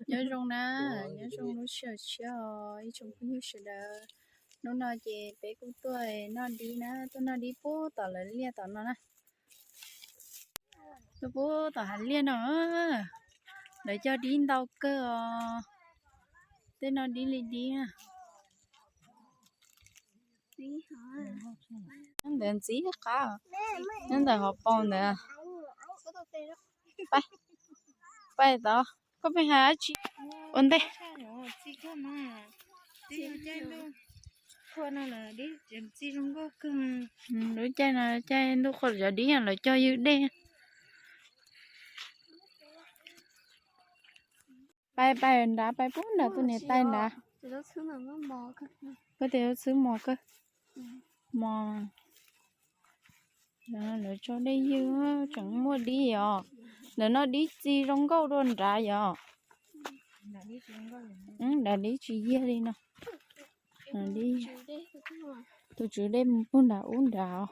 Nyob zoo na, nyob zoo lub sij hawm tshiab os ib tsoom phooj ywg sawv daws. Hnub no ces peb kuj tuaj noj dib na, tuaj noj dib puag tom lawv liaj tom no na. Tuaj puag tom hav liaj no, lawv cog dib ntau kawg os. Tej no dib li dib na. Nyob ntawd ntxim qab, nyob ntawm hauv paus ntawd. Pais tod, koj pheej hais dab tsi ua ntej? Lub caij no caij ntuj qhua cov dib lawv cog ywg dej. Pais pais nrad, pais puag nrad tus niam tais nrad. Koj tias lub xwb mos kawg. Mos, lawv tso dej ywg tseem muaj dib os. Ntawm no dib txi zoo nkauj dua nrad yom. Nrad dib tsis yiag li no. Tus tswv dej mus puag nrad ub nrad os.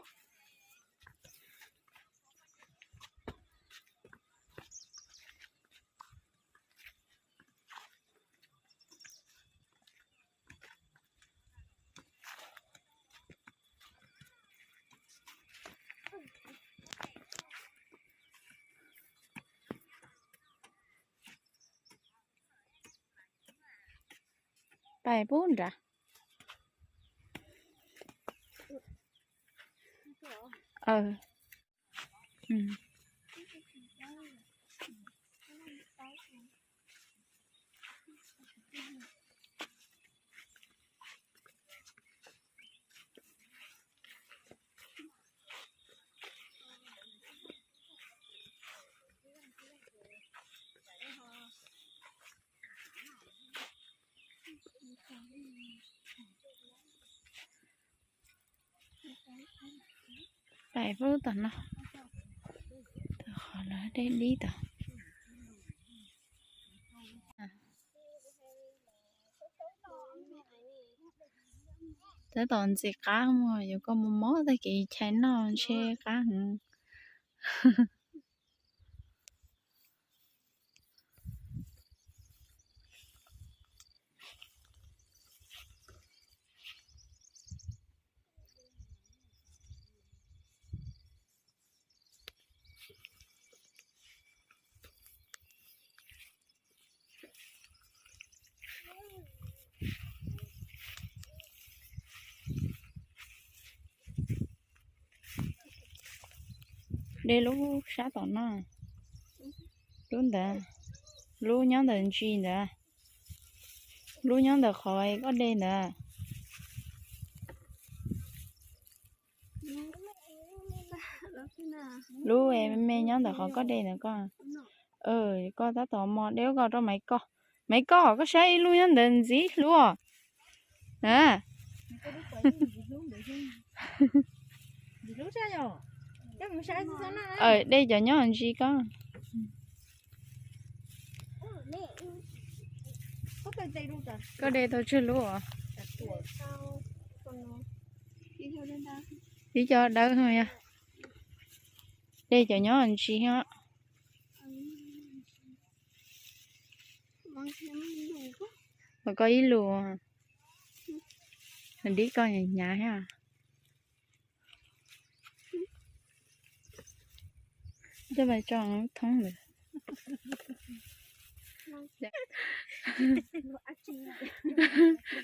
Pais puag nrad. Pais puag tom no, tom qhov lawv dej dib tod. Tab tom ntxim qab mus, yuav koj mus mob tag kev chais noj ntshe qab heev. Dej lub sab tom no, lub ntawd, lub nyob ntawm ntsis ntawd, lub nyob ntawm qhov koj de ntawd. Lub me me nyob ntawm qhov koj de ntawd koj. Koj tab tom mos dej koj rau Maiv Koj. Maiv Koj, koj saib ib lub nyob ntawd ntxim hlub. Dej cov nyob ntsis koj. Koj de tau tsawg lub os? Ib co dawb yog. Dej cov nyob ntsis os. Ua koj ib lus, dib koj hnyav thiab. Coj pais tso thoob ntawd.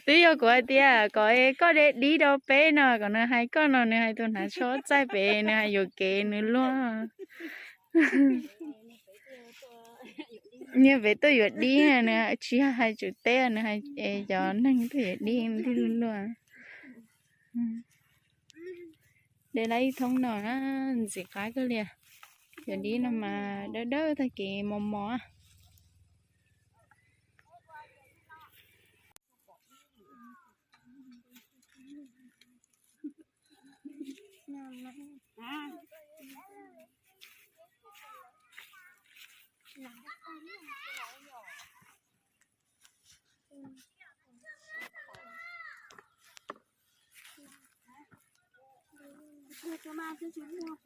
Twb yog kuv hais tias kom koj de dib rau peb no, kom nws hais koj no, nws hais tus hnav tsho txaij pem, nws hais yuam kev nws luag. Niag pem tuaj yuav dib, nws tsis hais tswv teb, nws hais cov neeg tuaj yuav dib thiaj luag. De lawm ib thoob no na, ntxim qab kawg li. Cov dib no mas dawb dawb tag kev mos mos.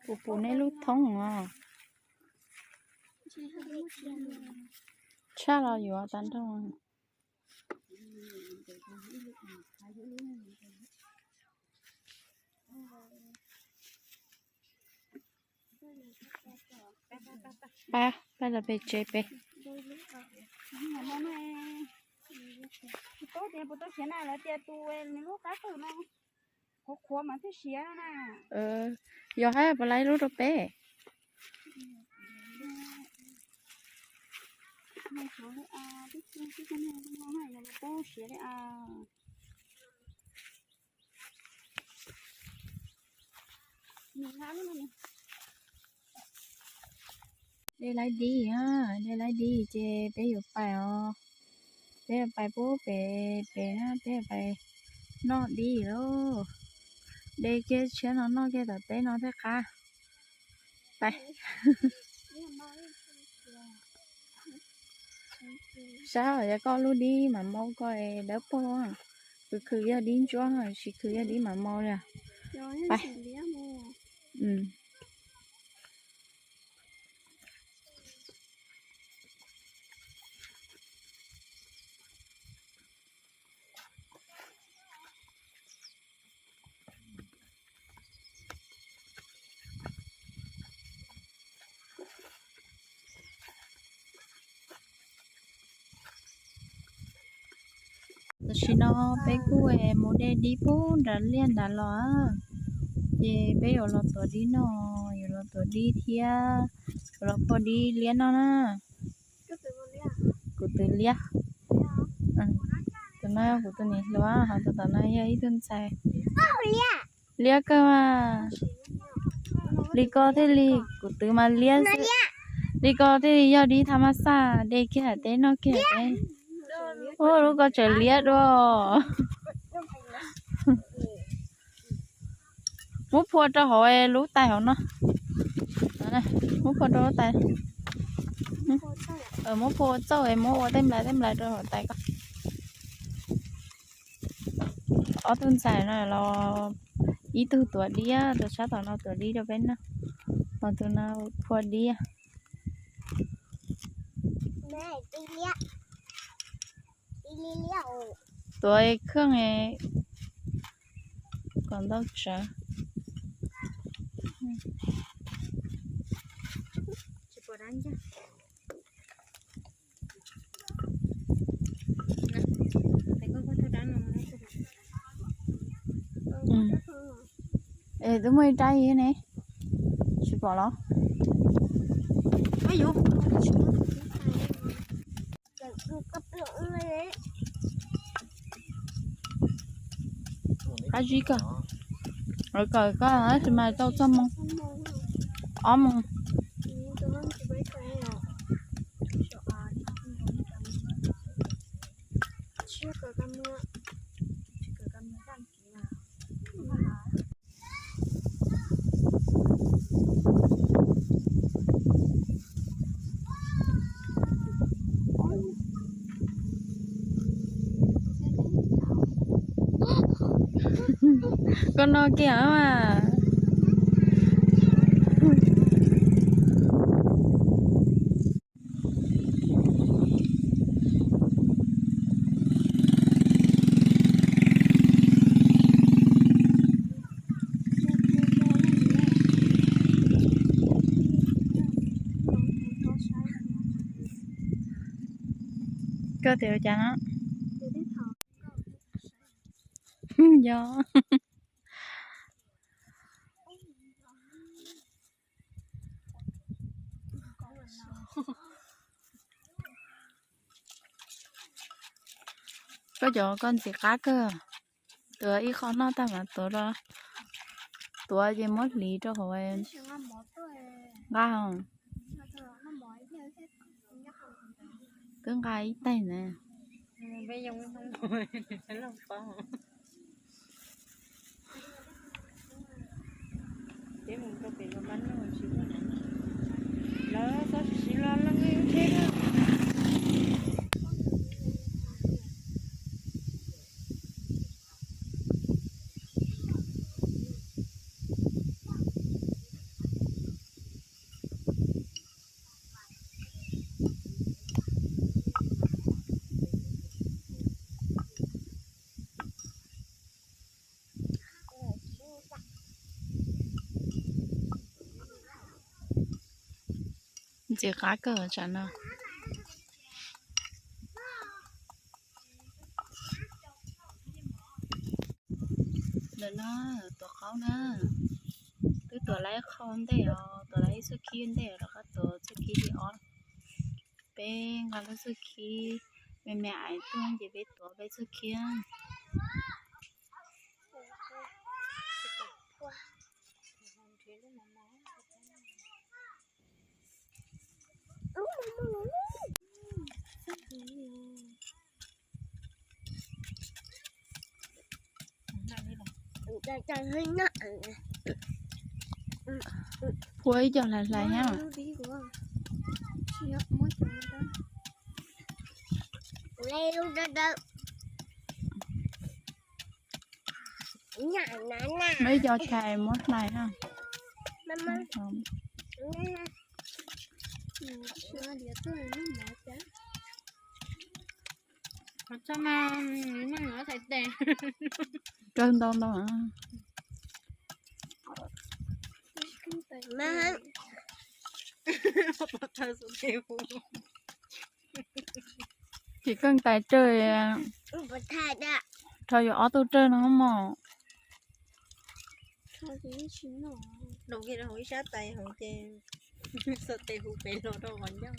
Kuv pum nej lub thoob os. Tshaj los yuav tag nrho. Pab, pab los pem tsev pem. Yog hab puas laiv lub rau peb? De laiv dib, de laiv dib ces peb yuav pais os. Peb yuav pais pub pem pem na, peb yuav pais noj dib lauj. De kiag tshiab no noj kiag tom teb no thiaj qab. Pais. Saib yog koj lub dib mam mau koj dawb paug, khwv khwv yog dib ntsuab, tsis khwv yog dib mam mau li. Pais. Tam sim no peb kuj mus de dib pub nram liaj nrad los, ces peb yuav los tuav dib noj, yuav los tuav dib thiab yuav los phua dib liab noj na. Kuv tus liab, tus no kuv tus niam hluas, ho tus tom no yog ib tug ntxhais. Liab kawg mas. Li ko thiaj li, kuv twv mas liab xwb. Li ko thiaj li yog dib tha mab xaj, de kiag teb noj kiag teb. Ua lub ko tseem liab dua. Muab phua rau hauv lub tais hauv no. Muab phua rau lub tais. Muab phua ua txauj, muab ua tej nplais tej nplais rau hauv tais ko. Ob tug ntxhais no los ib tug tuav dib, tus sab tom no tuav dib rau peb noj, ho tus no phua dib. Tuav khwj kom ntau tsawv. Es twb muaj ib rab ne, tsis pom los? Qab zib kawg, kawm koj tab sis mas tau txog moo ob moos. Koj no kiag mas. Koj tias ua cas no? Yog. Koj cov koj ntxim qab kawg, tuav ib qho noj tag mas tuav, tuav ces muab hliv rau hauv nqa. Twb nqa ib taig na. Peb mus rau pem los mas noj tsis muaj, lawv txhob siv siv los leej lub tsheb na. Tiv qab kawg tsam no. Ntawm no tuav qaub na, twb tuav lawm qhov ntej os, tuav lawm ib txoj khib ntej rov qab tuav txoj khib thib ob. Peb nqa lub txoj khib me me ais tuaj ces peb tuav peb txoj khib. Phua ib co hlais hlais thiab. Muab ib co chais muab hlais na. Kawg ntau ntau. Tsis kawg tais tsawg, rho yuav ob tug rawg no mog. Ib sab tais hauv ces xuas tes hu pem los rau qhov ncauj.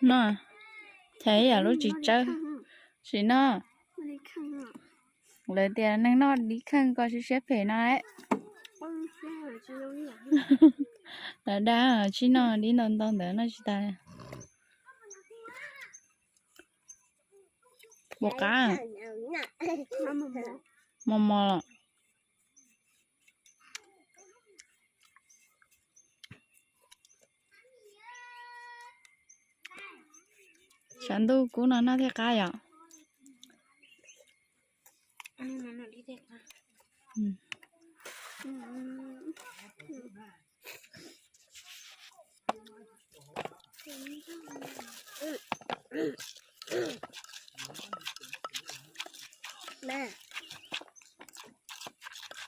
No, chais ib yam lub tsis tsawg. Sim no, lawv tias neeg noj dib kheej koj siab siab phem no. Lawv dag tsis noj dib ntau ntau ntawd noj tsis tas. Puas qab? Mos mos los. Sav ntuj kub no noj thiaj qab yom.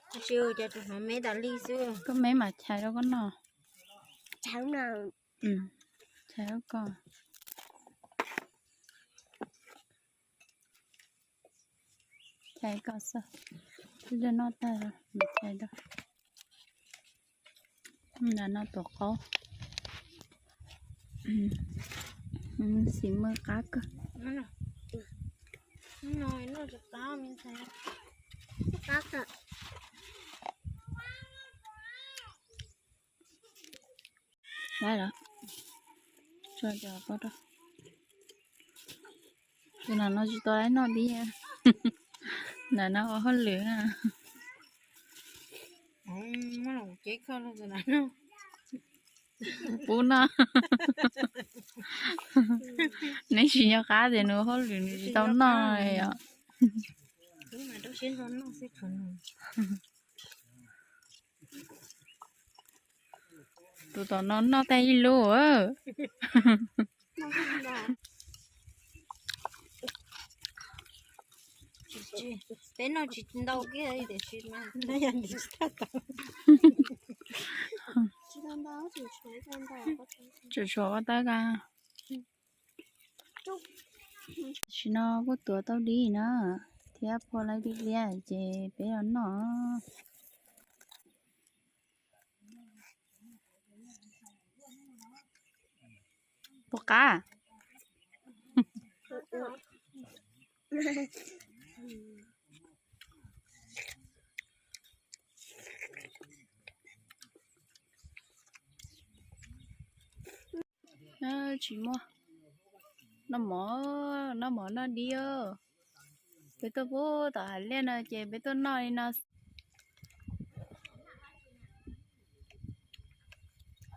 Tab sis cov tus hnov meb tas li xwb. Koj meb mas chais rau koj noj. Chais rau koj. Chais koj xwb. Twb noj tag, chais rau. Ntawm no tuav qaub. Xim mw qab kawg. Laib los, tso cov pov rau. Tus nam no tsis tau laib noj dib. Nam no ua hauj lwm na. Pub noj. Neb tsis nco qab tias nws ua hauj lwm nws tsis tau noj os. Tus tom no noj tag ib lub. Peb noj tsis ntau kiag tiam sis mas noj yog ntim tsis tau. Tsuas tshuav ua tawb ka. Tam sim no kuj tuav tau dib na, thiab phua lawv dib liab ces peb los noj. Puas qab? Tsis muaj. Noj mov, noj mov noj dib. Peb tuaj pub tom hav liaj no ces peb tuaj noj li no.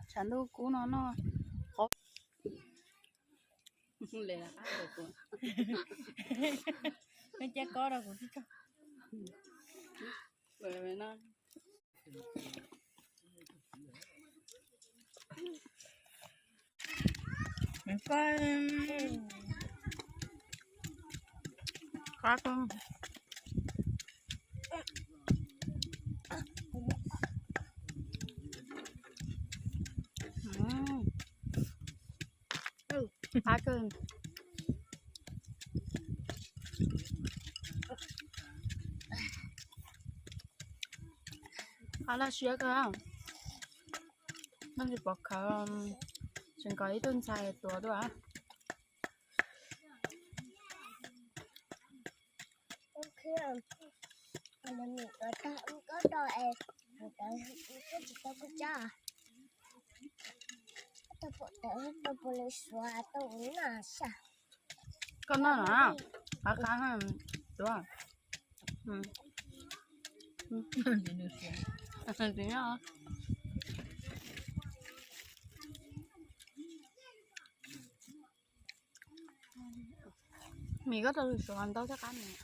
Tshav ntuj kub no noj qaub. Koj cia koj rau kuv tib tso. Qab kawg. Qab kawg. Qab loj siab kawg. Noj tsis pom khawv, tseem kom ib tug ntxhais tuav dua. Koj noj na, qab qab, tuav. Mis koj rau lwm suav ntau thiab qab mis.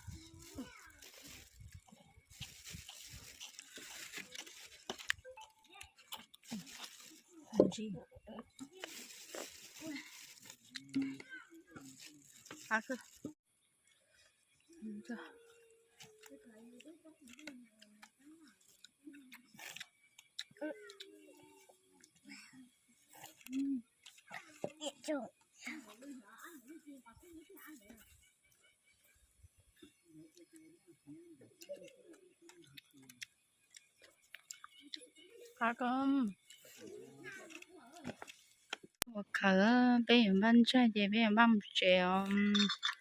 Qab kawg. Ua khawv, peb yuav npaj ntsaj ces peb yuav npaj mus tsev os.